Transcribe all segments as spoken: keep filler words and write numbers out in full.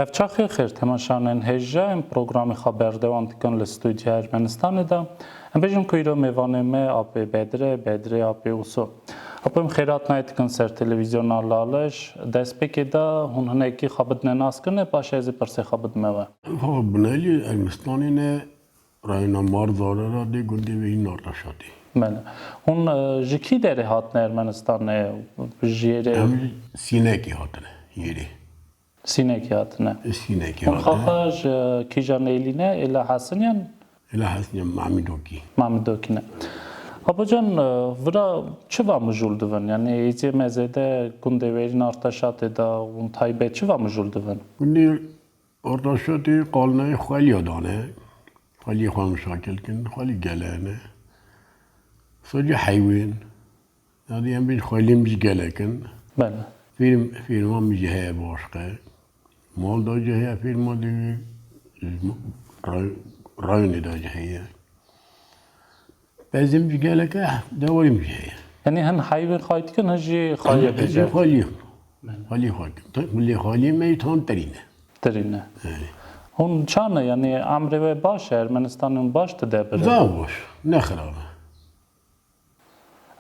Ev çaxê xêr temaşanên hêja em programê xwe berdewam dikin li stûdya Ermenistanê de. Em bêjin ku îro mêvanê me Apê Bedre, Bedrê Apê Uso. Apê em xêrat nayê dikin ser televîzyona Laliş. Destpêkê de hûn hinekî xwe bidine naskirinê, paşê ez ê pirsê xwe bidime we. Xwe binelî Ermenistanê ne rayna Marzare ra dê gundê wê hîn Artaşatê. Bele. Hûn, e, ji kî derê hatine Ermenistanê? Ji yerê Em Sînekê hatine, yerê. Sînekê hatine. Sînekê Hûn hatine. Xaxa ji kîjan êlî ne? Êla Hesin yan? Êla Hesin yan Mamîdokî. Mamîdokî ne. Apocan, e, vira çi va mijûl divin? Yanî êziyê me zêde gundê wêrîn Artaşatê de hûn taybet çi va mijûl divin? Gundê Artaşatê qalnayê xweliya dane. Xweliyê xwe mişakil kin. Xwelî gele ne. Sadece heywen. Yadî em bîn xwelî min jî gelek in. Bele. Fîrm-, fîrma min jî heye başqe. Mal da jî heye fîrma dî, ra-, rayonê da jî heye. Bezê min jî gelek e, dewarî min jî heye. Yanî hin heyvên xwayî dikin, hin jî xwaliyê Hin jî bêje. Xwelî. Bele. Xwelî xwe dikin. Milê xwelî me tam terîne. Terîne. Hûn çane, yanî emrê we baş e, Ermenistanê hûn baş dide birin? Zaf baş, ne xirab e.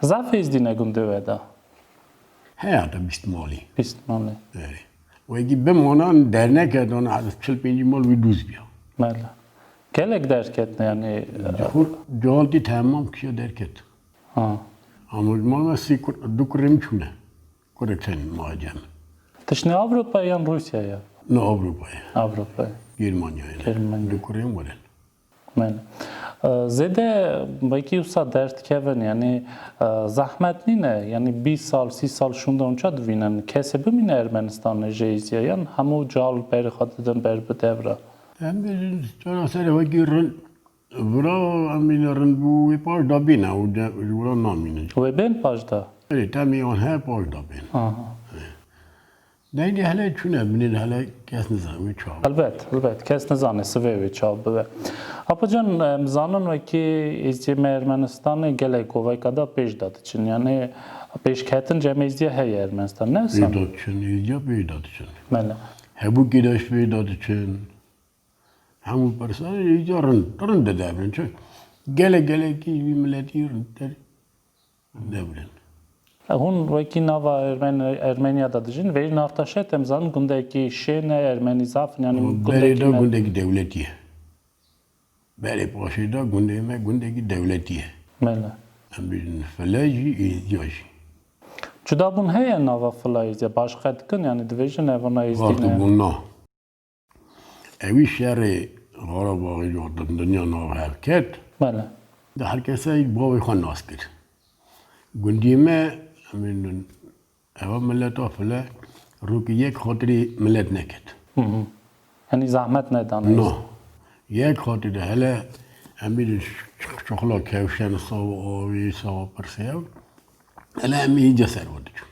Zaf êzdî ne gundê we de? Heyata bîst malî. Bîst malî. Erê. Wekî bimanan dernek e, dana ez çil pêncî mal wî dûz biya. Bele. Gelek derketine, yanî. Xur, cihal dî temam kişiya derket. Ha. Ama ji mal me sî kur, du kurê min çûne. Kurek tenê ma cem. Tiştê Ewropa yan Rûsya ya? Ne Ewropa ye. Ewropa ye. Germanya ye. Germanya. Du kurê min were. Bele. E, zêde wekî wisa derdikevin, yanî, e, zehmet nîne, yanî bîst sal, sî sal şûnde hûn ça divînin, kesê bimîne Ermenistanê ji êzdiya, yan hemû cal berê xwe didin ber bi devra? Em bêjin, cara serê wekî rind, vira em bîne rind bû, wê paş da bîne, û de, ji wira namîne. Wê bên paş da? Erê, temê wan her paş da bên. Aha. Dengê hele çûne binê de hele kes nizane wê çawa. Helbet, helbet. Kes nizane sivê wê çawa bibe. Apocan, em zanin wekî êzdiyê me Ermenistanê gelek koveka da pêş de diçin. Yanî pêşketin cem êzdiya heye Ermenistan. Ne Pêş san? Da diçin, êzdiya pêş da diçin. Bele. Hebûkî de ji pêş da diçin. Hemû persa êzdiya rind, rind de devrin. Çi? Gelek, gelekî ji vî miletî rindtir. Devrin. Hûn wekî nava Ermen-, Ermeniya de dijîn, vêrîn Artaşet em zanin gundekî şên e, Ermenî zaf in, yanî Berê gundekî de me- gundekî dewletî ye. Berê paşê de gundê me gundekî dewletî ye. Bele. Em bêjin file jî, êzdiya jî. Cudabûn heye nava fila êzdiya? Başqe dikin, yanî divêjin ev ana êzdî ne? Wextê bûn na. Ewî şerê Xarabaxê ji wexta dinya nav hev ket. Bele. Di her kesê bavê xwe nas kir. Gundî me, em ê eva mileta file rûkê yek xatirî milet neket. Hı hı. Yanî zehmet nedane. No. Yek xatirî de hele em ê di ç-, çoxla kewşen, sawa avê, sawa pirsê ew. Hele em ê îca ser we diçin.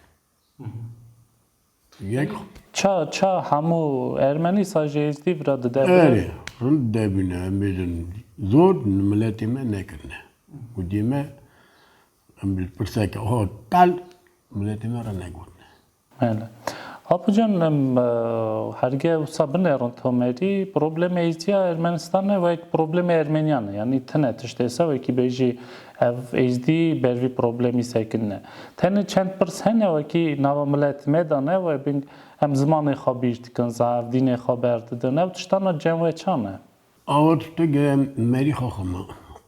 Yek. Ça, ça hemû Ermenî sa ji êzdî vira dide bire? Erê, rind debîne, em bêjin zor miletê me nekirine. Gundê me, em bêjin pirseke hat tal miletê me re negotine. Bele. Apocan, em, e, herge wisa binêrin tomerî, problemê êzdiya Ermenistanê wek problemê Ermeniyan e. Yanî tine tiştê se wekî bêjî ev êzdî ber vî problemî sekinine. Tenê çend pirs hene wekî nava miletê me de ne, we bin em zimanê xwe bîr dikin, zaf dînê xwe berdidin. Ew tiştana cem we çan e? Awa tiştek e merî xwe xwe me,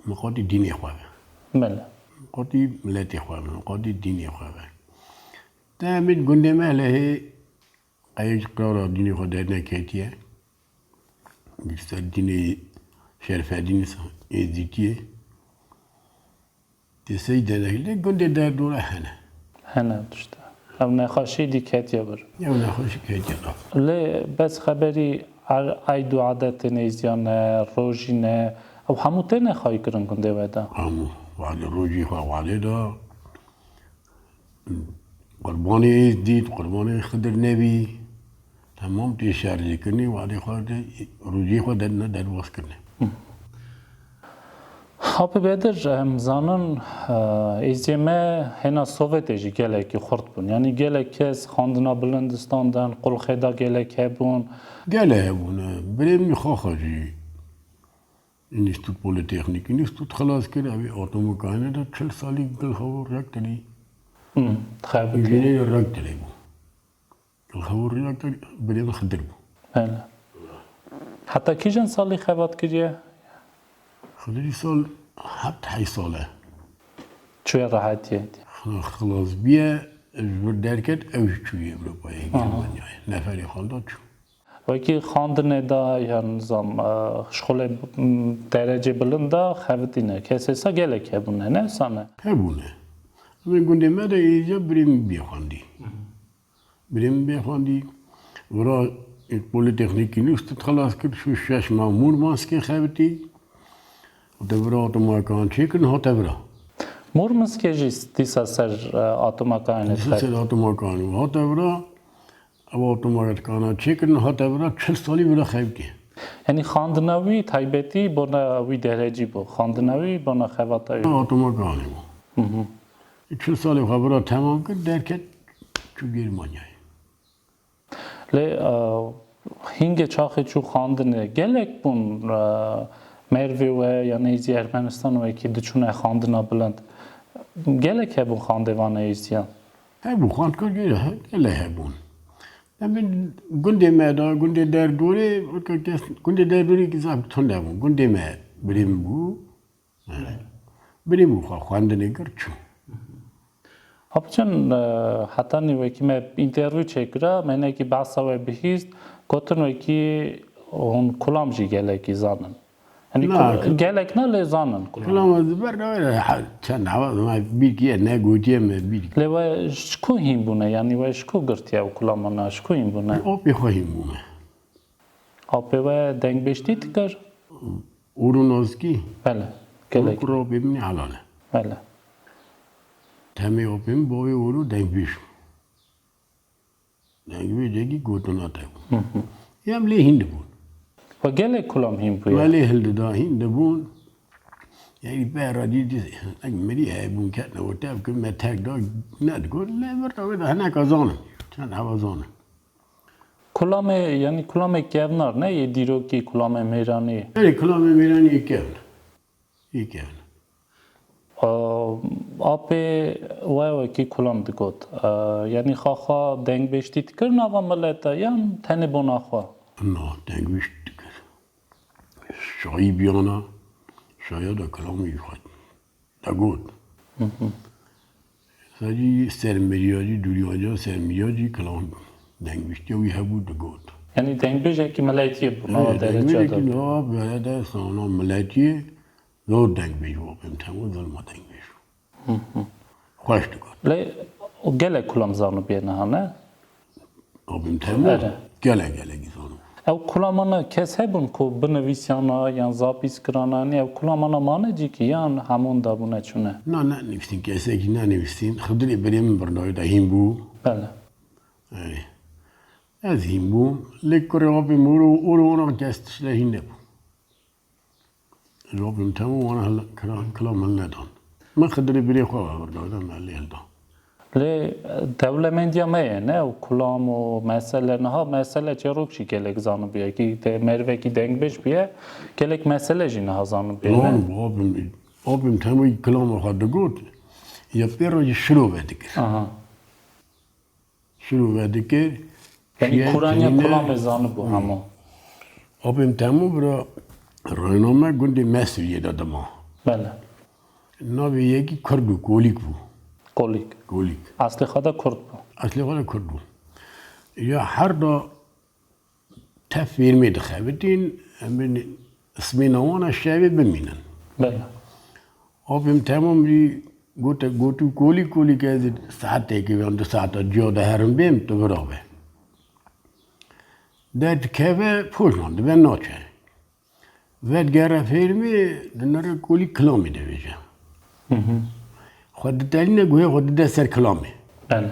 miqatî dînê xwe be. Bele. Miqatî miletê xwe be, miqatî dînê xwe be. Te min gundê me lehê qey qara dînê xwe derneketiye. Li ser dînê şerfedînê êzîtiyê. Tê sey dernek lê gundê derdora hene. Hene tişta. Ev nexweşî dî ketiye bir. Ew nexweşî ketiye nav. Lê bes xeberî er-, eyd û adetên êzdiyan e, rojîn e, ew hemû têne xwayîkirin gundê we de? Hemû. Wadê rojî xwe wadê da. Qurbanê Êzdî, qurbanê Xidir Nebî, temam tê şercêkirinê, warê xwe de, rojê xwe derine derbas kirine. Hı. Apê Bedir, em zanin, e, êziyê me hêna Sovyetê jî gelekî xurt bûn. Yanî gelek kes xwendina bilind standin, qulxê de gelek hebûn. Gelek hebûne. Birê min Xaxa jî Înstîtût Polîtexnîk, Înstîtût xilas kir, ew ê Atoma Kayane de çil salî gilxevo rek dilî. Hmm, xebitî. Înjînêrê rek dilê bû. Gilxevo rek dilî, birê min Xidir bû. Belê. Heta kîjan salî xebat kiriye? Xidirî sal heft heyş sal e. Çûye rehetiyê. Xilas bûye, ji vir derket, ew jî çûye Ewropayê, Aha. Germanyayê. Neferê xwe da çû. Wekî xwendinê de yan zam, e, şixulê, m, derecê bilind de xebitîne. Kesê sa gelek hebûne, ne wisa ne? Hebûne. Em ê gundê me de êca birê min bê xwendî. Birê min bê xwendî. Vira Polîtexnîkî Înstîtût xelas kir, çû şeş mah Mûrmanskê xebitî. Û te vira Atoma Kayane çêkirin, hate vira. Mûrmanskê jî dîsa ser, e, Atoma Kayane Dîsa ser Atoma Kayane hate vira. Ew Atoma Kayane çêkirin, hate vira çil salî vira xebitî. Yanî xwendina wî taybetî bona wî derecî bû. Xwendina wî bona xebata wî. Atoma Kayane bû. Hı hı. Çil salê xwe vira temam kir, derket çû Germanyayê. Lê, e, hingê çaxê çû xwendinê gelek bûn, e, mervê we ya nêzî Ermenistan wekî diçûne xwendina bilind. Gelek hebûn xwendê van êziyan. Hebû xwendkar gele, gele hebûn. Em ê gundê me de, gundê derdorê, weke kes, gundê derdorê ki zaf tund hebûn. Gundê me birê min bû. Birê min xwe xwendinê kir çû. Apçin, e, hetanî wekî me întervîw çêkira, me hinekî behsa we bihîst, gotin wekî hûn kulam jî gelekî zanin. Yanî Na, ku-, kul- gelek ne lê zanin kulam. Kulama ziber de öyle ha, çend hava me bîr kiye, ne gotiye me bîr. Lê we ji ku hîn bûne? Yanî we ji ku girtiye ew kulamana? Ji ku hîn bûne? Opê xwe hîn bûme. Apê we dengbêjtî dikir? Ûrû Nozkî? Bele. Ûrû gelek. Kura opê min helal e. Bele. Temê opê min bavê Ûrû dengbêj bû. Dengbêjekî gotina te bû. Hı hı. Em lê hîn dibûn. We gelek kulam hîn bûye. Me lê hildida hîn dibûn. Yanî pera dî dî, nek mirî hebûn ketine ortaya, me tek da nedigot. Lê vir da wê de hineka zanin. Çend heva zanin. Kulamê, yanî kulamê kevnar ne yê dîrokî, kulamê mêranî? Erê, kulamê mêranî yê kevn. Yê kevn. Aa, apê we wekî kulam digot. Aa, yanî xaxa dengbêjtî dikir nava milete yan tenê bona xwe? Na, dengbêj dikir. Şayî biyana, şaya da kulamê xwe. Digot. Hı hı. Sadî ser miriya jî, dûriya jî, ser miriya jî kilam dengbêjtiya wî hebû digot. Yanî dengbêjekî miletiyê bû, nava Evet, dereca dengbêjekî de. Nava berede sana miletiyê zor dengbêj bû, em temû zilma dengbêj bû. Hı hı. Xweş digot. Lê o gelek kulam zanibûye niha, ne? Abim Temo, Ere. Gelek gelek zor. Ew kulamana kes hebûn ku binivîsiyana yan zapîs kirana, yanî ew kulamana mane cîkî yan hemûn dabûne çûne? Na, ne nivîsîn, kesekî ne nivîsîn. Xidirê birê min birnayê de hîn bû. Bele. Erê. Ez hîn bûm. Lê kurê apê min ûro, ûro ona kes tişt lê hîn nebû. Rabim temam wana hel-, kira-, kilam hil nedan. Min Xidirê birê xwe ve vir dayda, me lê hilda. Lê, e, dewlemendiya me ye, ne? Û kulam û mesele, niha mesele çêrok jî gelek zanibûye. Kî te-, merivekî dengbêj bûye, gelek mesele jî niha zanibûye, ne? Lan, abim, abim temam kilama xwe digot, ya pê re jî şiro vedikir. Aha. Şiro vedikir. Yanî şiye kuraniya tenine kulamê zanibû hemû. Apê min Temo bira rêname gundê Mesiriyê de dima. Bele. Navê yekî Kurd û Kolîk bû. Kolîk. Kolîk. Eslê xwe de Kurd bû. Eslê xwe de Kurd bû. Ya her da Tev fêrmê dixebitîn, em ê ismê nawana şevê bimînin. Bele. Apê min Temo jî gote, gotû kolî kolî ke ez saetekê yan du saeta ciya de herim bêm, tu vira be. Derdikeve, poşman dibe naçe. Vedigere fêrmê, dinere kolî kilamê dibêje. Hı hı. Xwe ditelîne guhê xwe dide ser kilamê. Bele.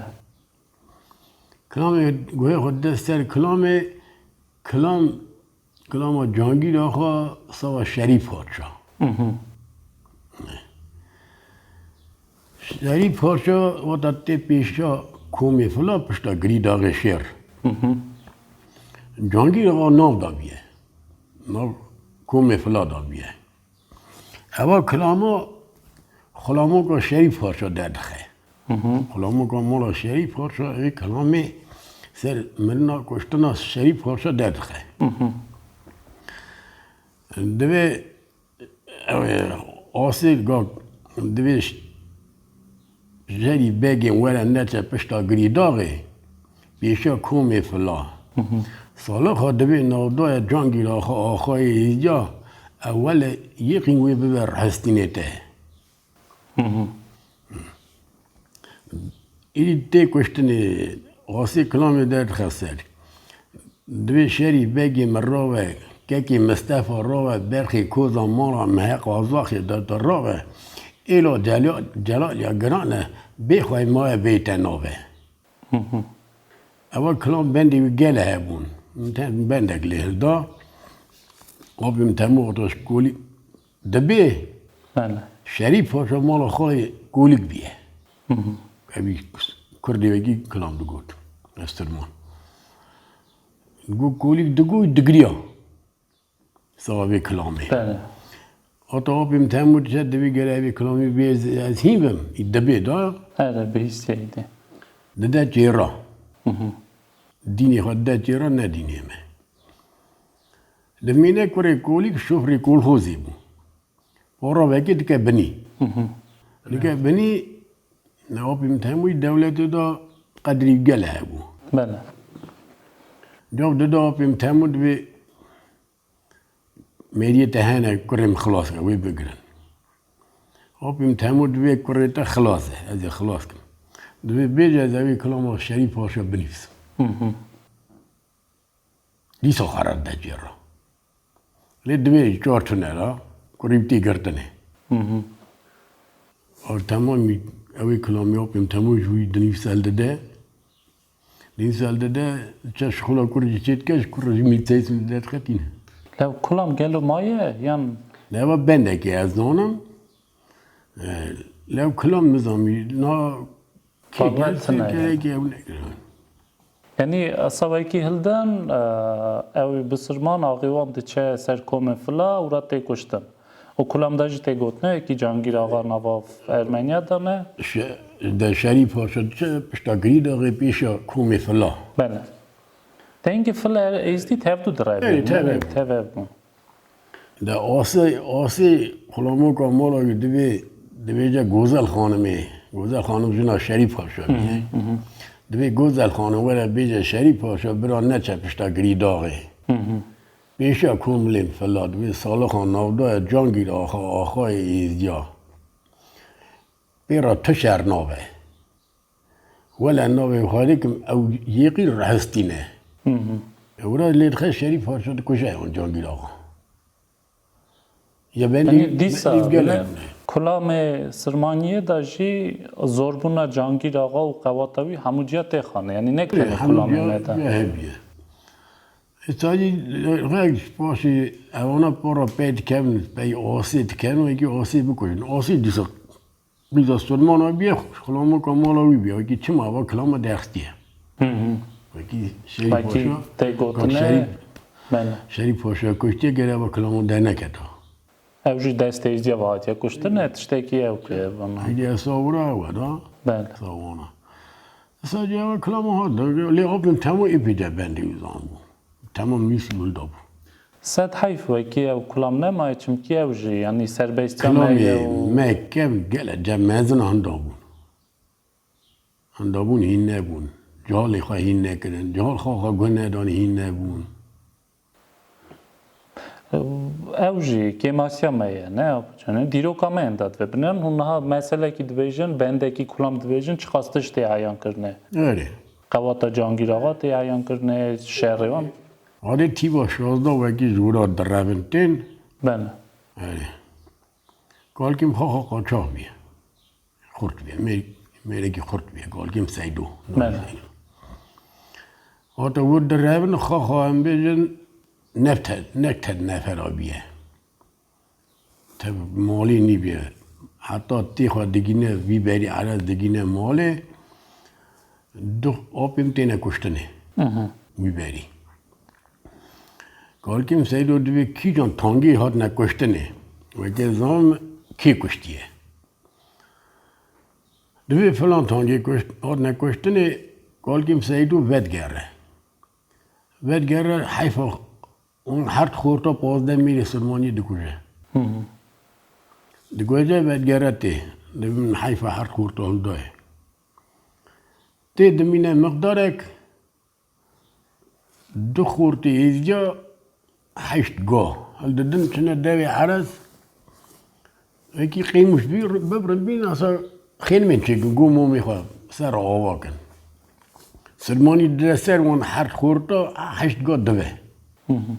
Kilamê guhê xwe dide ser kilamê, kilam, kilama Cangîr Axa, sava Şerîf Padşa. Hı hı. Şerîf Paşa wata tê pêşiya komê fila pişta girî daxê şêr. Cangîr Axa nav dabiye. Nav komê fila dabiye. Eva kilama xulamoka Şerîf Paşa derdixe. Xulamoka mala Şerîf Paşa ê kilamê ser mirina kuştina Şerîf Paşa derdixe. Divê ew ê asê ga divê ş-, Şerîf Begê were neçe pişta girîdaxê, pêşiya komê fila. Salixa divê navdaya Cangîr Axa, Axayê Êzdiya, ewele yêqîn wê bibe rihistînê te. Îdî tê kuştinê asê kilamê derdixe ser. Divê Şerîf Begê min rabe, kekê Mistefa rabe, berxê koza mala Miheq Azaxê de de rabe, êla Cela-, Celaliya giran e, bêxwey maye bêyte nabe. Ewa kilam bendê wî gele hebûn. Min te bendek lê hilda. Apê min temû oto şkolî. Dibê Bele. Şerîf Paşa mala xwe kolîk bîye. Evî kurdê wekî kilam digot. Estirman. Digot kolîk digot digiriya. Seba vê kilamê. Bele. Hata apê min temû diçe divê gere evê kilamê bê ez, ez hîn bim. Î dibê da. Ere bihîstê îdî. Dide çêra. Dînê xwe dide çêra ne dînê me. Dimîne kurê kolîk şofrê kolxozê bû. Para vekê dike binî. Dike binî, ne apê min temûyî dewletê de qedrî gele hebû. Bele. Cav dide apê min temû divê mêriyê te hene kurê min xilas ke, wê bigirin. Apê min temû divê kurê te xilas e, ez ê xilas kim. Divê bêje ez evê kilama Şerîf Paşa binivîsim. Dîsa xerar de cêra. Lê divê çar tune ra kurî tê girtinê. Ar temamî ew ê kilamî apê min temû ji wî dinivîse li dide. Dinivîse li dide, çe şixula kur jî çê dike, ji kur jî mîteyîs min dide dixetîne. Lew kulam gelo maye yan? Leva bendekê ez zanim. E, lew kilam nizamî na Babet tune ye. Kekê ew nekirin. Yanî, esawekî hilden, e, ew bisirman axîwan diçe ser komê fila û ra tê kuştin. Û kulam de jî tê gotine, yekî Cangîr Axa nava Ermeniya de ne. Şe-, de Şerîf Paşa diçe pişta girî daxê pêşa komê fila. Bele. Dengê fil er êzdî tevdu direvê. Ey, tev ev. Tev ev bû. De asê, asê xulamoka mala wî divê, divêje Gozel Xanimê. Gozel Xanim jina Şerîf Paşa bîye. Divê Gozel Xanim were bêje Şerîf Paşa bira neçe pişta girî daxê. Pêşiya komilên fila divê Salixa navdaya Cangîr Axa, Axayê Êzdiya. Pê ra tu şer nabe. Wele navê xwe dikim ew yêqî rihistîne. Ewra lê dixe Şerîf Paşa dikuje wan Cangîr Axa. Ya ben Yanî dî-, dîsa dî gele bine, kulamê Sirmaniyê de jî zorbûna Cangîr Axa û qewata wî hemû ciya tê xane. Yanî ne Ê, tenê hemû kulamê ciya me de. Ya hebiye. Ê, sadî reg paşê ewana para pey dikevin, pey asê dikevin, wekî asê bikujin. Asê dîsa Mîza Sulmana bîye, xulamoka mala wî bîye. Wekî çima va kilama derxistiye. Hı hı. Wekî Şerîf Wekî Paşa, tê gotine, Şerîf, bele. Şerîf Paşa kuştiye gere va kilama derneketa. Ew jî destê êzdiya ve hatiye kuştin, ne tiştekî ew ki bana. Hîdî esawura ew e da. Bele. Sawana. Esa ceva kilama hat da. Lê apim temû ipî de bendî uzan bû. Temam nîsî min dabû. Sed heyf wekî ew kulam nemaye, çimkî ew jî, yanî serbestiya me Kilamê ye û me kevn gele cem mezin henda bûn. Henda bûn hîn nebûn. Cihalê xwe hîn nekirin. Cihal xwe xwe guh nedanî hîn nebûn. Ew jî kêmasiya me ye, ne? Dîroka me henda dibe. Binirin hûn niha meselekî dibêjin, bendekî kulam dibêjin, çiqas tişt tê eyan kirine. Erê. Qewata Cangîr Axa tê eyan kirine, şerê wan. Erê tîva şazda wekî ji wira direvin tên. Bele. Erê. Kalkîm xwe xwe qaçax bîye. Xurt bîye. Mêr-, mêrekî xurt bîye. Kalkîm Seydo. Bele. Hata wir direvin xwe xwe em bêjin ne te-, ne ted nefera bîye. Tev malî nîbî. heta tê xwe digîne vî berî, erez digîne malê, du apê min têne kuştinê. Mhm. Wî berî. Kalkêm Seydo divê kîjan tangê hatine kuştinê. Weke zan kê kuştiye. Divê filan tangê kuşt-, hatine kuştinê, Kalkêm Seydo vedigere. Vedigere heyfa hûn hert xorta pazdeh mêrê Silmaniyê dikuje. Hı hı. Dikuje vedigere tê. Divê min heyfa hert xorta hildaye. Tê dimîne miqdarek, du xortê êzdiya heşt ga hildidin, çine devê erez, wekî qîmûş bî, bibrin bîn, asa xênmên çêkin, go momê xwe ser ava kin. Silmanî dide ser wan hert xorta heşt ga dive. Hı hı.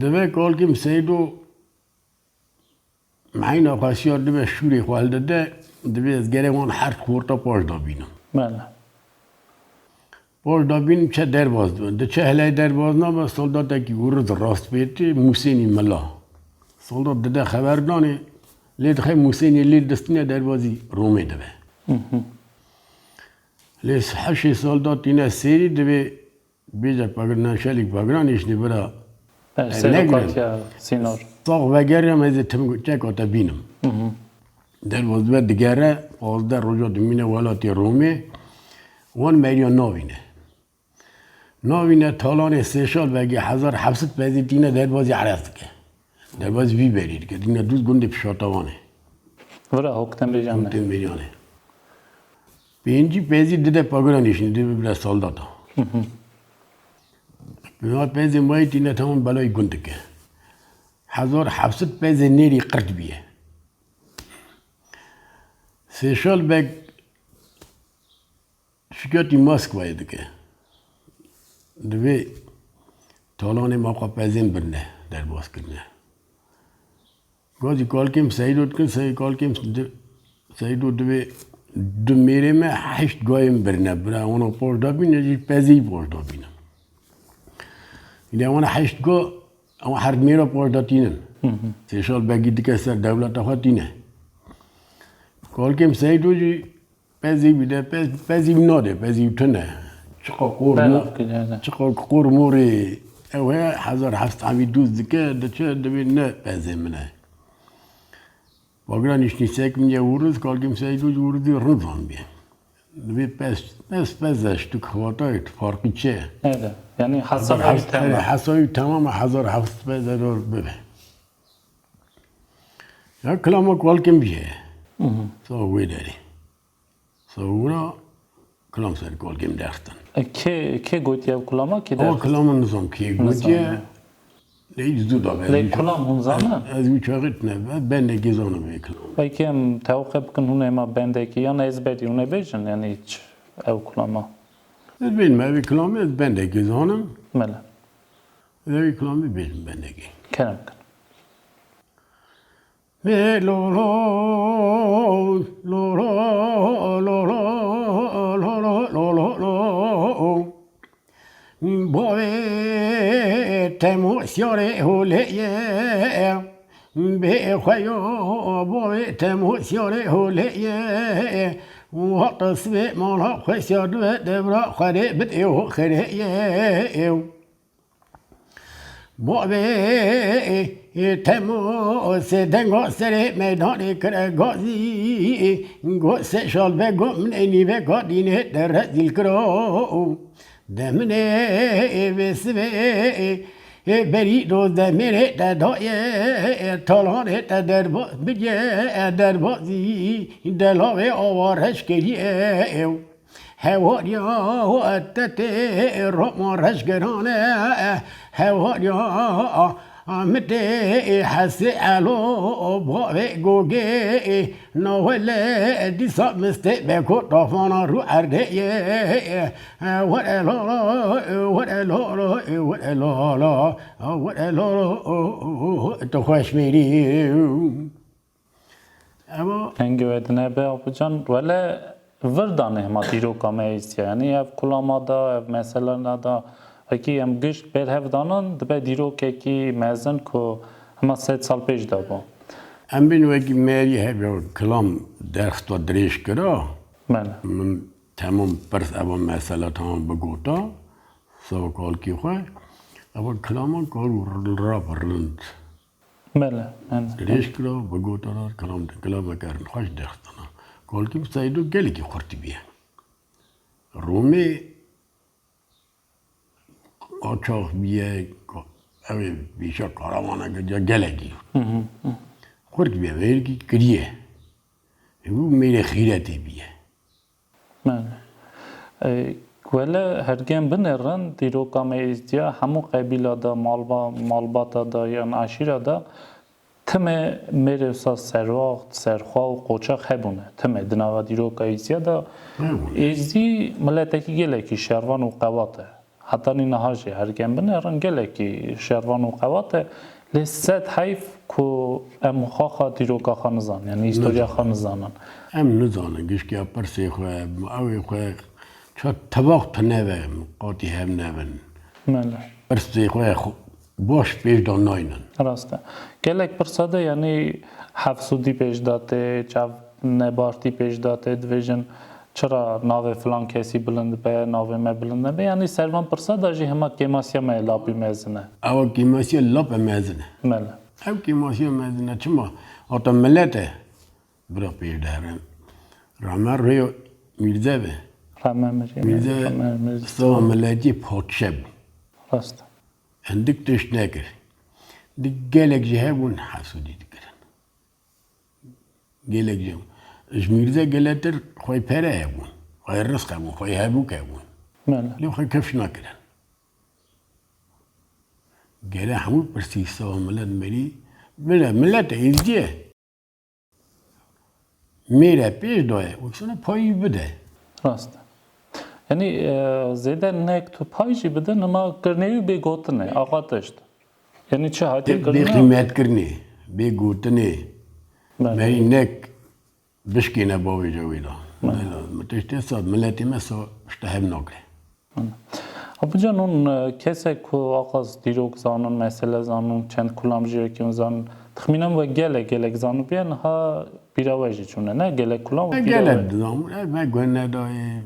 Dive Kalkêm Seydo Meyna xwe siyar dibe şûrê xwe hildide, divê ez gere wan hert xorta paş dabînim. Bele. Paş dabînim çe derbaz dibe. Diçe hilay derbaz nabe, soldatekî wiriz rast pê tê, Musênî mila. Soldat dide xeberdanê, lê dixe Musênî lê distîne derbazî Romê dibe. Hı hı. Lê hişê soldat tîne sêrî divê Bêje pagir-, neşelîk pagiraniş dê bira. Ev ser negrin. Katiya sînor. Sax vegeriyam ez ê tim çeka te bînim. Hı hı. Derbaz dibe digere, pazdeh roja dimîne welatê Romê. Wan meriya navîne. Navîne talanê Sêşal Begê hezar heft sed pezî tîne derbazî erez dike. Derbazî vî berî dike. Dîne dûz gundê Pişatawanê. Vira hokten bêjan ne. Hokten bêjan ne. Pêncî pezî dide pagura nişîn, dide bibire saldata. Hı hı. Pênc pezê mayî tîne tamam belayî gund dike. Hezar heft sed pezê nêrî qirt bîye. Sêşal Beg şikayetî Moskwayê dike. Divê talanê me xwe pezên birine, derbas kirine. Gazî Kalkêm Seydo dikin, Sey-, Kalkêm di-, Seydo divê du mêrê me heşt gayên birine. Bira wana paş dabîne, jî pezî paş dabîne. Yine wana heşt ga, ama her mêra paş datînin. Hı hı. Sêşal Begî dike ser dewleta xwe tîne. Kalkêm Seydo jî Pezî bide, pez-, pezî nade, pezî tune. Çiqa qor mo-, Belav kir, he. Çiqa qor morê, ew he, hezar heft evî dûz dike, diçe, divê ne pezê min e. Bagira niştî sek min ye wiriz, Kalkêm Seydo ji wirizî rizan bê. Divê pez, pez, pez e, ştuk xebatayê, tu farqî çi ye? He de, yani hezar hesabê heft, temam. Hesabê temam e, hezar heft pez e, dor bibe. Ya kilama Kalkêm bîye. Hı hı. Sa wê derê. Sawira kilam ser Kalkêm derxistin. E, kê, kê gotiye ev kilama, kê derxist? Ew kilama nizam kê gotiye. Nizam. Lê ji dû da be. Lê kilam hûn zanin? Ez, ez wî çaxê tine be, bendekî zanim vê kilam. Belkî em tewqe bikin hûn ê ma bendekî, yan ez bedî hûn ê bêjin, yani hiç ew kilama. Ez bêjim, ev kilamê ez bendekî zanim. Mele. Ez ev kilamê bêjim bendekî. Kerem kin. Vê lo lo, lo lo, lo lo, lo lo, lo lo, lo lo. Bavê Temo siyarê holê ye. Bê xwe yo, bavê Temo siyarê holê ye. Waqt sibê mala xwe siyar dibe, devra xwe rê bidê ho xirê ye. Bavê Temo sê denga serê meydanê kire gazî. Got Sêşal Beg, got min ê nîveka dînê te rezîl kiro. De min ê vê sibê berî dozdeh mêrê te daye. Talanê te derbaz bike, derbazî delavê ava reş kiriye. Hewariya te tê Roma reşgeran e, hewariya min tê Hesê Elo, bavê Gogê, nawele dîsa mistê beko tafana rû erdê ye. Were lo lo, were lo lo, were lo lo, were lo lo, tu xweş mêrî. Eva. Hengê we dinebe, Apocan. Wele vir danê hema dîroka me hîstiye. Yanî ev kulama da, ev meselana da, wekî em gişt pêr hev danin, dibe dîrokekî mezin ku hema sed sal pêş de bû. Em bên wekî merî hebe kilam derxista dirêj kira. Bele. Min temam pirs eva mesela tamam bigota. Sava kalkî xwe. Eva kilaman kar û rap rind. Bele, bele. Dirêj kira, bigota ra kilam, kilameke rind xweş derxistana. Kalkî Seydo gelekî xurt bîye. Romê Qaçax bîye, ka-, ew ê vîşa karavaneke ca gelekî. Hı hı, hı. Xurt bîye, mêrkî kiriye. Û mêrê xîretê bîye. Bele. E, wele hergem binêrin, dîroka me êzdiya, hemû qebîla de, malba-, malbata de, yan aşîra de, Timê mêrê wisa serwaxt, serxwe û qoçax hebûne. Timê di nava dîroka Êzidiya de Hebûne. Êzidî miletekî gelekî şervan û qewat e. Hetanî niha jî her gen binêrin gelekî şervan û qewat e. Lê sed heyf ku em xwe xwe dîroka xwe nizanin, yanî hîstoriya xwe nizanin. Em nizanin, gişkiya pirsê xwe, ewê xwe, ça tevax tune ve, qatî hev nebin. Bele. Pirsê xwe xwe baş pêş de naynin. Rast e. Gelek pirsa de, yanî, Hefsûdî pêş de tê, çav Nebartî pêş de tê, dibêjin, çira navê filan kesî bilind be, navê me bilind nebe? Yanî, ser van pirsa de jî hema kêmasiya me lapî mezin e. Ewa kêmasiya lap e mezin e. Bele. Ew kêmasiya mezin e. Çima? Hata milet e. Bira pêş de herin. Rehme rê Mîrze be. Rehme Mîrze, Mîrze Rehme Mîrze. Sava miletî padşe bû. Rast. Hindik tişt nekir. Di gelek jî hebûn hesûdî dikirin. Gelek jî hebûn. Ji Mîrze geletir xwey pere hebûn. Xwey rizq hebûn, xwey hebûk hebûn. Bele. Lê xwey kifş nakirin. Gere hemû pirsî sava milet merî. Bile milet e, êzdiye. Mêre pêş daye, wekî sene payî bide. Rast e. Yanî, e, zêde nek tu pay jî bide, nima kirnêwî bê gotinê, axa tişt. Yanî çi hatiye kirine? Bê qîmetkirinê, bê gotinê. Bele. Merî nek bişkêne bavêje wê de. Bele. Bele, mi tiştê sed, miletê me sa işte hev nakire. Abucan, hûn, e, kesek ku axaz dîrok zanin, mesele zanin, çend kulam jî wekî hûn zanin, dixmînim we gelek, gelek zanibûye, niha bîra we jî çûne, ne? Gelek kulam û bîra we. Gelek zanibû, e, me guh nedayê.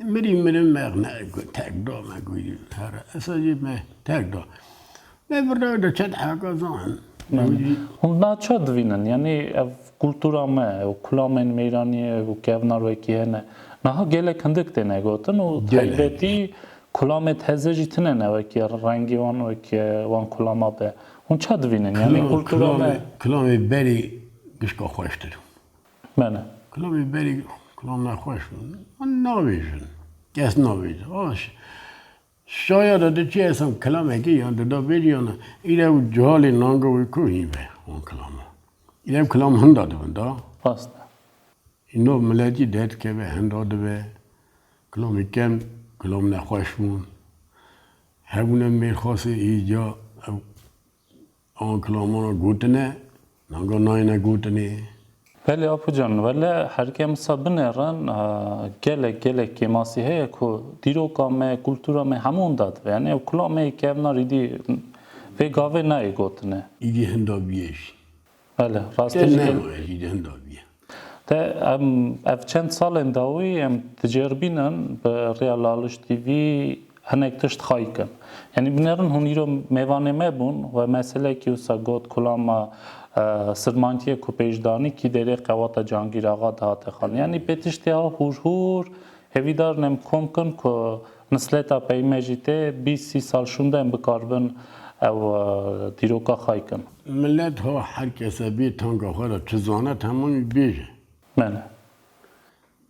Mirî mirim me ne, terk da, me guh here. Esa jî me terk da. Me birayê de çend heka zan. Yanî, hûn na ça divînin? Yanî ev kultura me, ew kulamên mêranî, ew kevnar wekî hene. Niha gelek hindik têne gotin û taybetî kulamê teze jî tine ne wekî rengî wan, wekî wan kulama be. Hûn ça divînin? Yanî kultura me. Kilamê, kilamê berî gişka xweştir. Bele. Kilamê berî, kilam ne xweş. Navêjin. Kes navêjin. Şaya de diçî esan kilamekî yan dida bêjî yan îre û cihalê nanga wê ku hîn be wan kilama. Îre ev kilam hinda dibin da. Rast e. Îno miletî derdikeve hinda dibe. Kilamê kem, kilam nexweş bûn. Hebûne mêrxasê êca ew An kilamana gotine, nanga nayêne gotinê. Belê Apo can, wele her ke em wisa binêrin, e, gelek, gelek kêmasî heye ku dîroka me, kultura me hemû da dibe. Yanî ew kulamê kevna rîdî vê gavê nayê gotine. Îdî hinda biyê jî. Belê, rastî jî. Te nema jî, îdî hinda biyê. Te em ev çend salên dawî em dicêrbînin bi rêya Laliş T V hinek tişt xay kin. Yanî binêrin hûn îro mêvanê me bûn we meselekî wisa got kulama, e, sirmantiyê ku pêş danî kî derê qewata Cangîr Axa dihate xan. Yanî pê tiştê ha hûr hûr hêvîdar in em kom kin ku nisleta pey me jî tê bîst sî sal şûnde em bikaribin ew, e, dîroka xay kin. Milet ha her kese bê tanga xwe re çi zane, temamî bêje. Bele.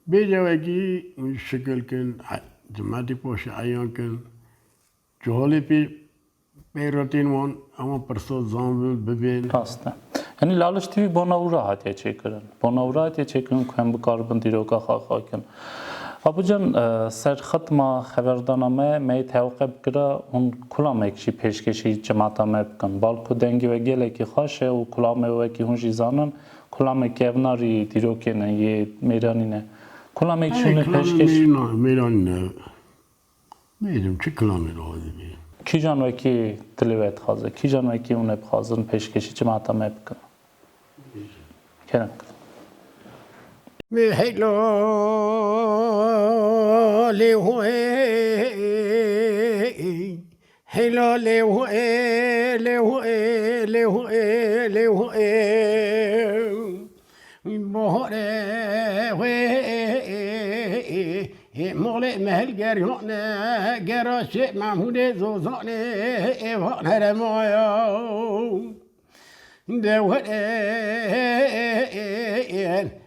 Bêje wekî şikil kin, e, cimetî paşê eyan kin. Cihalê pê peyratên wan, ewan pirsa zan bibin. Rast e. Yanî Laliş T V bona wira hatiye çêkirin. Bona wira hatiye çêkirin ku em bikaribin dîroka xwe xay kin. Abucan, e, ser xitma xeberdana me, me yê tewqe bikira, hûn kulamek jî pêşkêşî cimata me bikin. Balku dengê we gelekî xweş e û kulamê we wekî hûn jî zanin, kulamê kevnarî dîrokê ne, yê mêranî ne. Kulamê çûnê pêşkêşî. Mêranî ne. Bêjim, çi kilamê lazim e? Kîjan wekî dilê we dixwaze, kîjan wekî hûn ê bixwazin pêşkêşî cimata me bikin? Kerem. Heylo lê hoê, heylo lê hoê, lê hoê, lê hoê, lê hoê. Bahorê wê, molê me hilgeriyane, gera şê Mahmûdê Zozanê, ê van heremaya. De were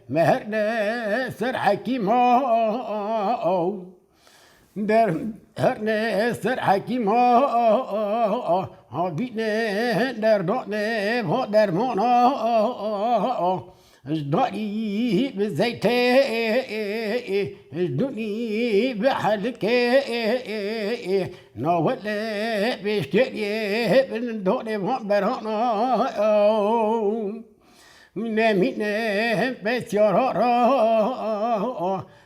me herne ser hekîma, der herne ser hekîma, havîne derdane va dermana. Ji darî bi zeytê, ji dunî bi helikê, nawele pêşkeriyê bin donê van berana. Nemîne pesyara ra,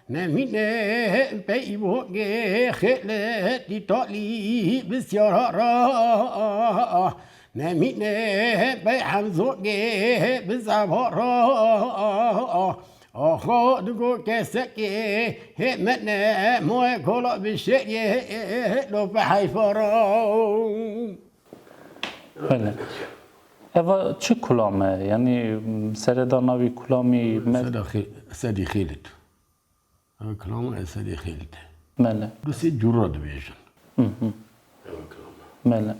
nemîne peyvogê xêletî talî bisyara ra. Nemîne bey Hemzogê bi zevara. Axa digo kesekê hê mene moye kola bi şeriyê lo bi heyfara. Belê. Eva çi kulam e? Yanî sereda navî kulamî me- Seda xê-, sedî xêlit. Ev kilama Esedê Xêlîd e. Belê. Du sê cûra dibêjin. Hı hı. Ev kilama. Belê.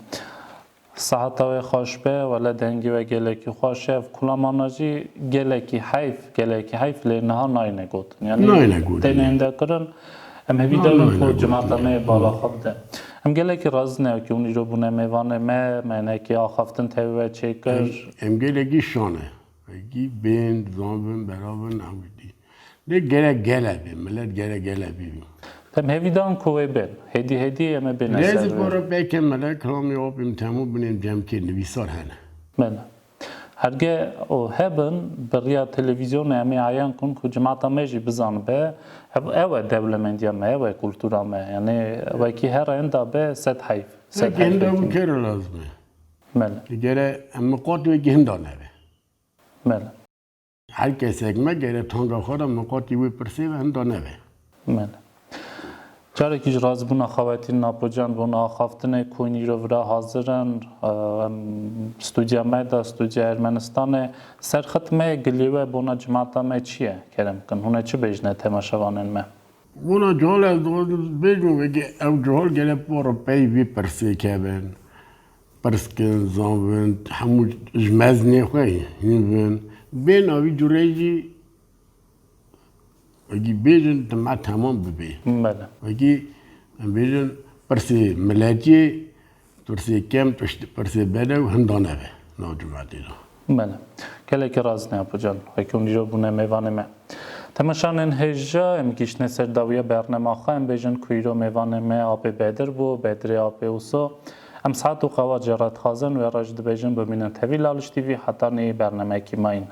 Siheta wê xweş be, wele dengê we gelekî xweş e. Ev kulamana jî gelekî heyf, gelekî heyf lê niha nayne gotin. Yanî Nayne gotin. Tên hênde kirin, em hêvî Na, derin nayne ku gotin. cimata me bala xwe bide. Em gelekî razî ne ki hûn îro bûne mêvanê me, me hinekî axaftin tevî we çêkir. Em, em gelekî şan e. Wekî bên, dizanbin, berabin, hemû tî. Lê gerek gele bê, milet gerek gele bî. Em hêvî dan ku wê bên. Hêdî hêdî em ê bêne ser Lê ez vê. Pêke milet kilamê apê min temû binên cem kê nivîsar hene. Belê. Herge o hebin, bi riya televîzyonê em ê eyan kun ku cimata me jî bizanibe, ev, ew e dewlemendiya me, ew e kultura me. Yanî wekî her enda be sed heyf. Sed Wekî heyf hinda wekî. Bû kero lazim e. Belê. Gere em miqat wekî hinda nebe. Belê. Her kesek me gere tanga xwe de miqatî wê pirsê ve hinda nebe. Belê. Carekî ji razbûna xawetî Napocan bona axaftinê ku hûn îro vira hazir in, em stûdya me de, stûdya Ermenistanê, serxit me gilê we bona cimata me çi ye? Kerem kin, hûn ê çi bêjine temaşevanên me? Bona cihal ez dixwazim bêjim, wekî ew cihal gele poro pey vî pirsê kevin. Pirs kin, zanbin, hemû ji mezinê xwe hîn bin. Bên avî curê jî wekî bêjin, dima temam bibe. Belê. Wekî em bêjin, pirsê miletiyê, pirsê kem, tişt-, pirsê bedew hinda nebe nav cimatê de. Belê. Gelekî razî ne Apo can. Wekî hûn îro bûne mêvanê me. Temaşanên hêja, em gihîştine ser dawiya bernema xwe, em bêjin ku îro mêvanê me Apê Bedir bû, Bedirê Apê Uso. Em saet û qewat jê re dixwazin, wê re jî dibêjin bimînin tevî Laliş T V heta neyê bernameyekî mayîn.